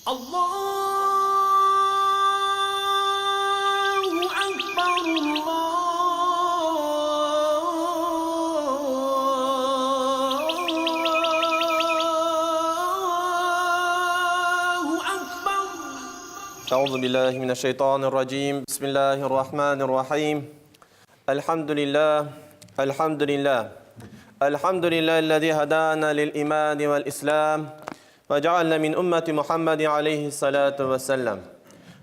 Аллаһу акбар, Аллаһу акбар. أعوذ بالله من الشيطان الرجيم بسم الله الرحمن الرحيم الحمد لله الحمد لله الحمد لله الذي هدانا للإيمان والإسلام وجعلنا من أمة محمد عليه الصلاة والسلام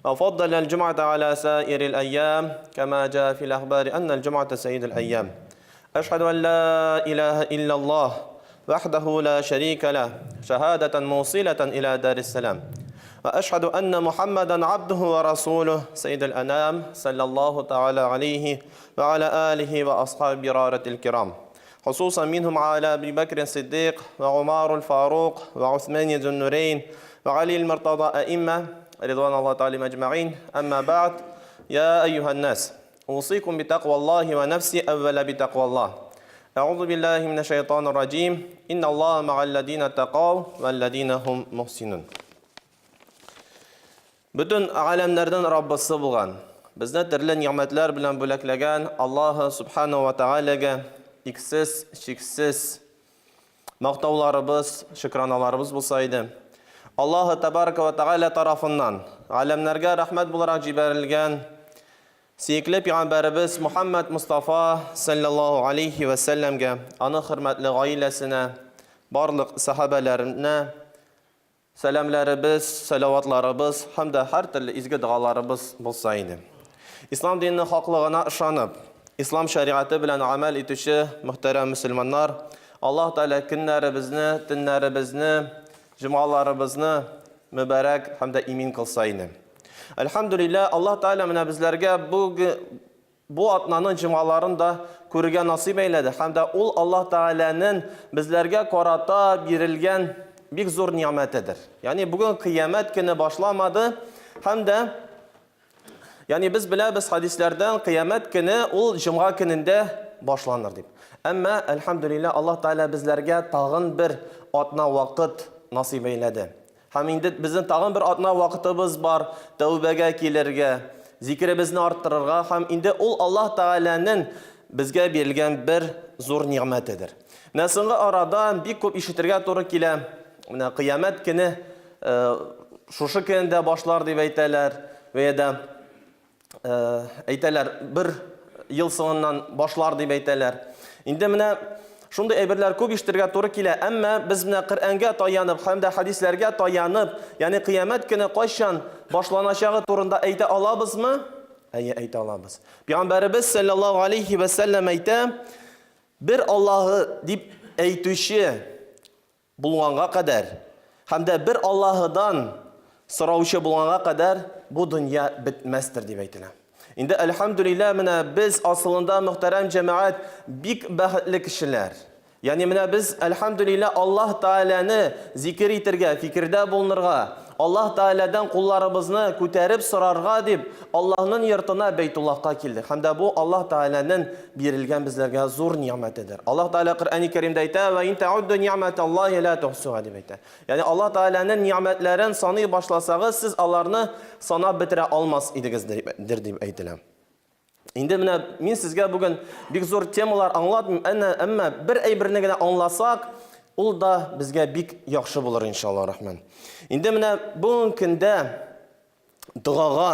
وفضل الجمعة على سائر الأيام كما جاء في الأخبار أن الجمعة سيد الأيام أشهد أن لا إله إلا الله وحده لا شريك له شهادة موصلة إلى دار السلام وأشهد أن محمدا عبده ورسوله سيد الأنام صلى الله تعالى عليه وعلى آله وأصحاب برارة الكرام خصوصا منهم على أبي بكر الصديق وعمر الفاروق وعثمان ذو النورين وعلي المرتضى أئمة رضوان الله تعالى أجمعين أما بعد يا أيها الناس أوصيكم بتقوى الله ونفسي أول بتقوى الله أعوذ بالله من الشيطان الرجيم إن الله مع الذين اتقوا والذين هم محسنون Бөтен галәмнәрнең Раббысы булган, безне төрле нигъмәтләр белән бүләкләгән Аллаһы Субхану ва Тәгаләгә иксез, чиксез мактауларыбыз, шөкраналарыбыз булса иде. Аллаһы Тәбәрәкә ва Тәгалә тарафыннан галәмнәргә рәхмәт буларак җибәрелгән сөекле пәйгамбәребез Мухаммад Мустафа саллаллаһу алейхи ва сәлләмгә, аның хөрмәтле гаиләсенә, барлык сахабәләренә Сәламләребез, салаватларыбыз һәм дә һәртөрле изге догаларыбыз булса иде. Ислам диненең хаклыгына ышанып, ислам шәригате белән гамәл итүче мөхтәрәм мөселманнар, Аллаһ Тәгалә көннәребезне, төннәребезне, җомгаларыбызны мөбарәк һәм дә имин кылса иде. Әлхәмдүлилләһ, Аллаһ Тәгалә менә безләргә бу Бу атнаның җомгаларын да күрергә насыйп әйләде һәм дә ул Аллаһ Тәгаләнең безләргә карата бирелгән бик зур нигъмәтедер. Ягъни бүген кыямәт көне башламады һәм дә ягъни без беләбез хадисләрдән кыямәт көне ул җомга көнендә башланыр дип. Әмма әлхәмдүлилләһ Аллаһ Тәгалә безләргә тагын бер атна вакыт насыйп әйләде. Һәм инде безнең тагын бер атна вакытыбыз бар тәүбәгә килергә, зикеребезне арттырырга һәм инде ул Аллаһ Тәгаләнең безгә бирелгән бер зур нигъмәтедер. Менә соңгы арада бик күп ишетергә туры килә. Менә кыямәт көне э, шушы көндә башлар дип әйтәләр, вә дә Э, әйтәләр, бер ел соңыннан башлар дип әйтәләр. Инде менә шундый әйберләр күп ишетергә туры килә, әмма без менә Коръәнгә таянып һәм дә хәдисләргә таянып, ягъни кыямәт көне кайчан башланачагы турында әйтә алабызмы? Әйе, әйтә алабыз. Пәйгамбәребез саллаллаһу алейхи ва сәлләм әйтә, бер Аллаһы дип әйтүче булганга кадәр һәм дә бер Аллаһыдан сораучы булганга кадәр бу дөнья бетмәстер дип әйтелә. Инде әлхәмдүлилләһ менә без асылында мөхтәрәм җәмәгать бик бәхетле кешеләр. Ягъни менә без әлхәмдүлилләһ Аллаһ Тәгаләне зикер итергә, фикердә булынырга, Аллаһ Тәгаләдән кулларыбызны күтәреп сорарга дип Аллаһның йортына Бәйтуллаһка килдек. Һәм дә бу Аллаһ Тәгаләнең бирелгән безләргә зур нигъмәтедер. Аллаһ Тәгалә Коръәни Кәримдә әйтә, "Ва ин таудду ни'маталлаһи ла тухсуха" дип әйтә. Ягъни Аллаһ Тәгаләнең нигъмәтләрен саный башласагыз, сез аларны санап бетерә алмас идегездер дип әйтелә. Инде менә мин сезгә бүген бик зур темалар аңлатмыйм, әнә, әмма бер әйберне генә аңласак, ул да безгә бик яхшы булыр иншалла рахман. Инде менә бүгенге көндә догага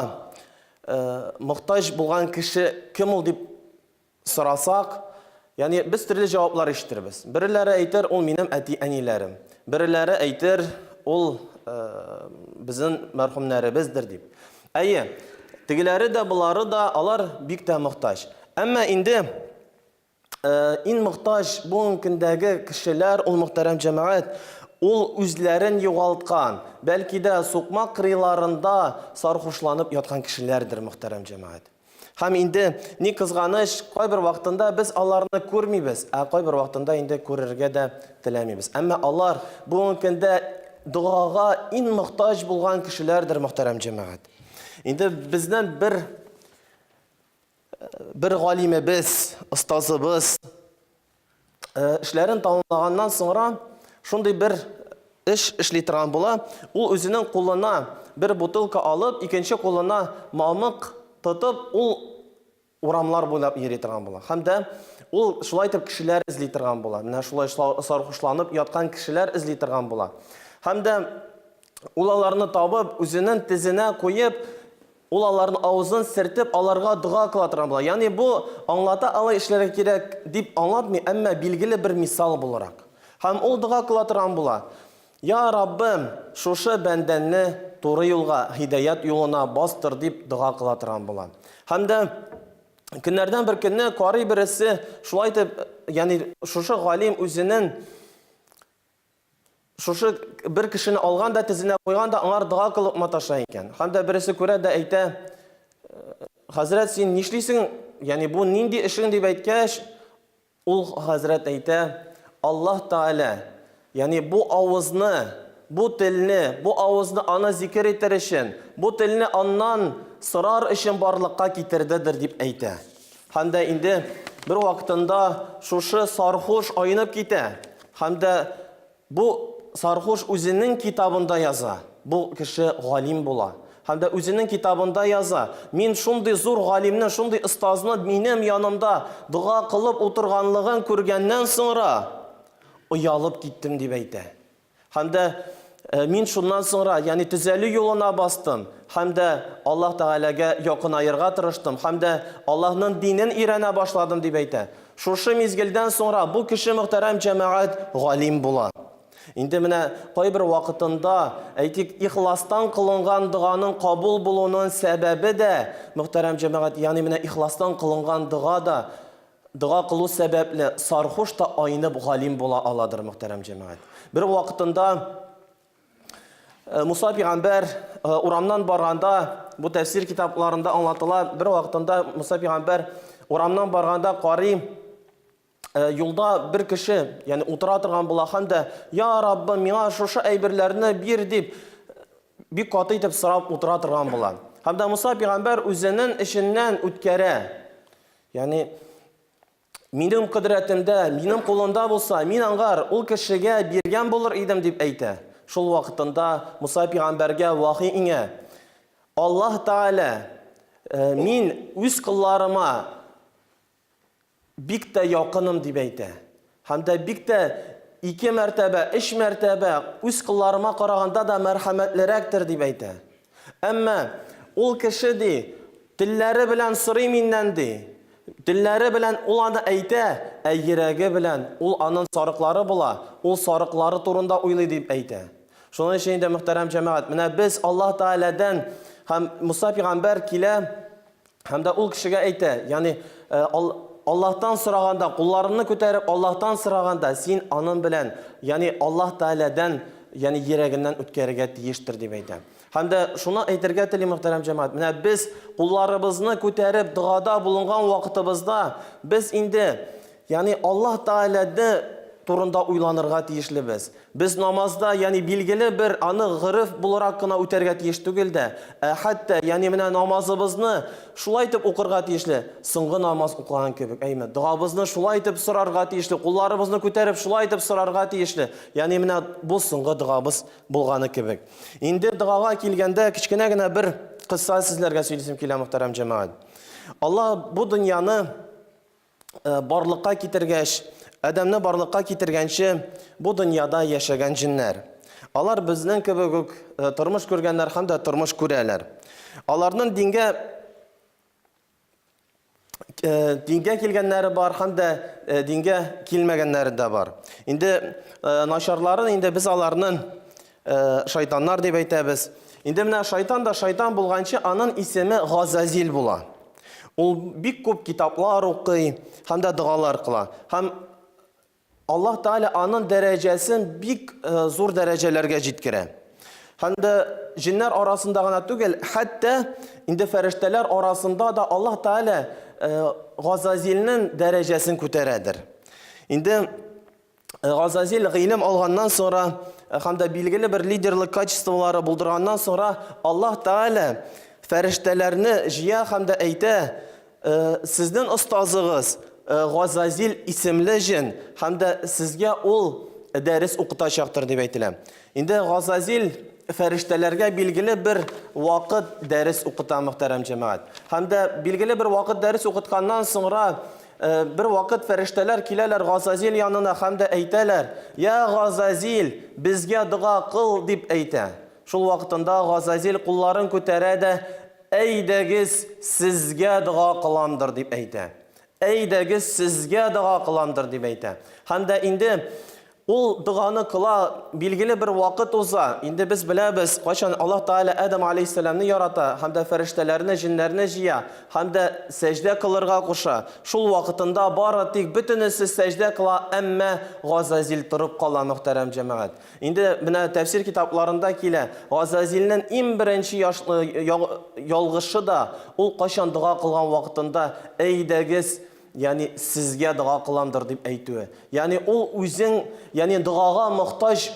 э, мохтаҗ булган кеше кем ул дип сорасак, ягъни без төрле җаваплар ишетербез. Береләре әйтер, ул минем әти-әниләрем. Береләре әйтер, ул э, безнең мәрхүмнәребездер дип. Әйе, тегеләре дә, болары да, алар бик тә мохтаҗ. Әмма инде Э, иң мохтаҗ бүгенге көндәге кешеләр ул мөхтәрәм җәмәгать ул үзләрен югалткан, бәлки дә сукмак кырыйларында сархушланып яткан кешеләрдер мөхтәрәм җәмәгать. Һәм инде ни кызганыч, кайбер вакытында без аларны күрмибез, ә кайбер вакытында инде күрергә дә теләмибез. Әмма алар бүгенге көндә догага иң мохтаҗ булган кешеләрдер, мөхтәрәм җәмәгать. Инде бездән бер бер галимебез, остазыбыз э, эшләрен тамамлаганнан соңра шундый бер эш эшли торган була. Ул үзенең кулына бер бутылка алып, икенче кулына мамык тотып, ул урамнар буйлап йөри торган була. Һәм дә ул шулай итеп кешеләр эзли торган була. Менә шулай сархушланып яткан кешеләр эзли торган була. Һәм дә ул аларны табып, үзенең тезенә куеп, ул аларның авызын сертеп, аларга дога кыла торган була. Ягъни бу аңлата алай эшләргә кирәк дип аңлатмый, әмма билгеле бер мисал буларак. Һәм ул дога кыла торган була. Я Раббым, шушы бәндәнне туры юлга, һидаят юлына бастыр, дип дога кыла торган була. Һәм дә көннәрдән бер көнне карый бересе шулай итеп, ягъни шушы галим үзенең шушы бер кешене алган да тезенә куйган да аңар дога кылып маташа икән. Һәм дә бересе күрә дә әйтә, хәзрәт, син нишлисең? Ягъни бу нинди эшең дип әйткәч, Ул хәзрәт әйтә, Аллаһ Тәгалә, ягъни бу авызны, бу телне, бу авызны аны зикер итер өчен, бу телне аннан сорар өчен барлыкка китердедер, дип әйтә. Һәм дә инде бер вакытында шушы сархуш айнып китә. Һәм дә Бу сархуш үзенең китабында яза, бу кеше галим була. Һәм дә үзенең китабында яза, мин шундый зур галимне, шундый остазны минем янымда дога кылып утырганлыгын күргәннән соңра оялып киттем дип әйтә. Һәм дә э, мин шуннан соңра, ягъни төзәлү юлына бастым һәм дә Аллаһ Тәгаләгә якынаерга тырыштым һәм дә Аллаһның динен өйрәнә башладым дип әйтә. Шушы мизгелдән соңра бу кеше, мөхтәрәм җәмәгать, галим була. Инде менә кайбер вакытында, әйтик, ихластан кылынган доганың кабул булуының сәбәбе дә, мөхтәрәм җәмәгать, ягъни менә ихластан кылынган дога да, дога кылу сәбәпле сархуш та айнып галим була аладыр, мөхтәрәм җәмәгать. Бер вакытында Э, Муса пигамбәр э, урамнан барганда, бу тәфсир китапларында аңлатыла, бер вакытында Муса пигамбәр урамнан барганда карый, э, юлда бер кеше, ягъни утыра торган була һәм дә, "Я Раббым, миңа шушы әйберләрне бир" дип бик каты итеп сорап утыра торган була. Һәм дә Муса пигамбәр үзенең эченнән үткәрә. Ягъни Минем кодрәтемдә, минем кулымда булса, мин аңгар ул кешегә биргән булыр идем, дип әйтә. Шул вакытында Муса пигамбәргә вахи иңә. Аллаһ Тәгалә, э, мин үз колларыма бик тә якыным, дип әйтә. Һәм дә бик тә ике мәртәбә, өч мәртәбә үз колларыма караганда да мәрхәмәтлерәктер, дип әйтә. Әмма ул кеше, ди, телләре белән сорый миннән, ди. Телләре белән ул аны әйтә, ә йөрәге белән ул анын сарыклары була, ул сарыклары турында уйлый, дип әйтә. Шуның өчен инде, мөхтәрәм җәмәгать, менә без Аллаһ Тәгаләдән һәм Муса пигамбәр килә, Һәм дә ул кешегә әйтә, ягъни э, Аллаһтан сораганда, кулларыңны күтәреп Аллаһтан сораганда, син аның белән, ягъни Аллаһ Тәгаләдән, ягъни йөрәгеннән үткәрергә тиештер дип әйтә. Һәм дә шуны әйтергә телим, мөхтәрәм җәмәгать, менә без кулларыбызны күтәреп догада булынган вакытыбызда без инде, ягъни Аллаһ Тәгаләдә турында уйланырга тиешлебез. Без намазда, ягъни билгеле бер аны гореф буларак кына үтәргә тиеш түгел дә, ә хәтта, ягъни менә намазыбызны шулай итеп укырга тиешле, соңгы намаз укыган кебек, әйме, догабызны шулай итеп сорарга тиешле, кулларыбызны күтәреп шулай итеп сорарга тиешле, ягъни менә бу соңгы догабыз булганы кебек. Инде догага килгәндә, кечкенә генә бер кысса сезләргә сөйлисем килә, мөхтәрәм җәмәгать. Аллаһ бу дөньяны Э, барлыкка китергәч, Адәмне барлыкка китергәнче бу дөньяда яшәгән җеннәр. Алар безнең кебек үк э, тормыш күргәннәр һәм дә тормыш күрәләр. Аларның дингә э, дингә килгәннәре бар һәм дә дингә килмәгәннәре дә бар. Инде начарларын инде без аларның шайтаннар дип әйтәбез. Инде менә шайтан да шайтан булганчы аның исеме Газазил була. Ул бик күп китаплар укый һәм дә догалар кыла. Һәм Аллаһ Тәгалә аның дәрәҗәсен бик э, зур дәрәҗәләргә җиткерә. Һәм дә җиннәр арасында гына түгел, хәтта инде фәрештәләр арасында да Аллаһ Тәгалә э, Газазилнең дәрәҗәсен күтәрәдер. Инде Газазил гыйлем алганнан соңра һәм дә билгеле бер лидерлык качестволары булдырганнан соңра Аллаһ Тәгалә фәрештәләрне җыя һәм дә әйтә, сезнең остазыгыз Газазил исемле җен һәм дә сезгә ул дәрес укытачактыр дип әйтелә. Инде Газазил фәрештәләргә билгеле бер вакыт дәрес укыта, мөхтәрәм җәмәгать. Һәм дә билгеле бер вакыт дәрес укытканнан соңра э, бер вакыт фәрештәләр киләләр Газазил янына һәм дә әйтәләр: "Я Газазил, безгә дога кыл", дип әйтә. Шул вакытында Газазил кулларын күтәрә дә, "Әйдәгез, сезгә дога кыламдыр", дип әйтә. Әйдәгез, сезгә дога кыламдыр, дип әйтә. Һәм дә инде ул доганы кыла, билгеле бер вакыт уза. Инде без беләбез, кайчан Аллаһ Тәгалә Адәм алейһиссәламне ярата һәм дә фәрештәләрне, җеннәрне җыя һәм дә сәҗдә кылырга куша. Шул вакытында бары тик бөтенесе сәҗдә кыла, әмма Газазил торып кала, мөхтәрәм җәмәгать. Инде менә тәфсир китапларында килә, Газазилнең иң беренче ялгышы да ул кайчан дога кылган вакытында, Әйдәгез, ягъни сезгә дога кыламдыр дип әйтүе. Ягъни ул үзен, ягъни догага мохтаҗ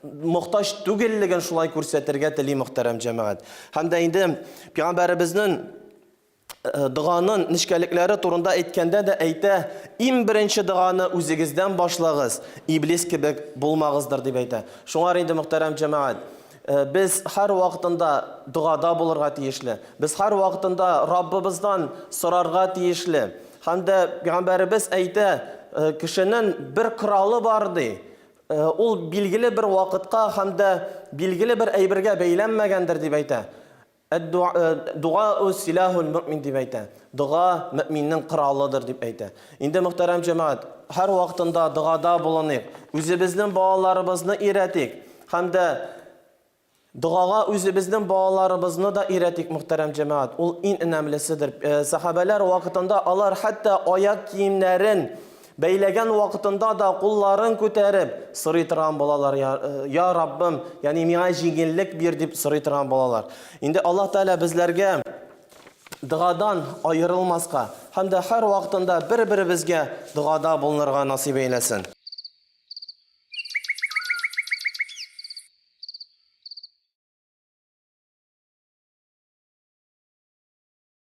мохтаҗ түгеллеген шулай күрсәтергә тели, мөхтәрәм җәмәгать. Һәм дә инде пәйгамбәребезнең э, доганың нечкәлекләре турында әйткәндә дә әйтә, иң беренче доганы үзегездән башлагыз, иблис кебек булмагыздыр дип әйтә. Шуңар инде, мөхтәрәм җәмәгать, э, без һәр вакытында догада булырга тиешле. Без һәр вакытында Раббыбыздан сорарга тиешле. Һәм дә пәйгамбәребез әйтә, э, кешенең бер коралы бар ди. Э, ул билгеле бер вакытка һәм дә билгеле бер әйбергә бәйләнмәгәндер дип әйтә. Дуа силахул мөмин дип әйтә. Дога мөминнең коралыдыр дип әйтә. Инде мөхтәрәм җәмәгать, һәр вакытында догада булыныйк. Үзебезнең балаларыбызны өйрәтик. Һәм дә догага үзебезнең балаларыбызны да өйрәтик, мөхтәрәм җәмәгать. Ул иң өнәмлеседер. Э, сахабәләр вакытында алар хәтта аяк киемнәрен Бәйләгән вакытында да кулларын күтәреп сорый торган булалар, я, э, я Раббым, ягъни миңа җиңеллек бир дип сорый торган булалар. Инде Аллаһ Тәгалә безләргә догадан аерылмаска һәм дә һәр вакытында бер-беребезгә догада булынырга насыйп әйләсен.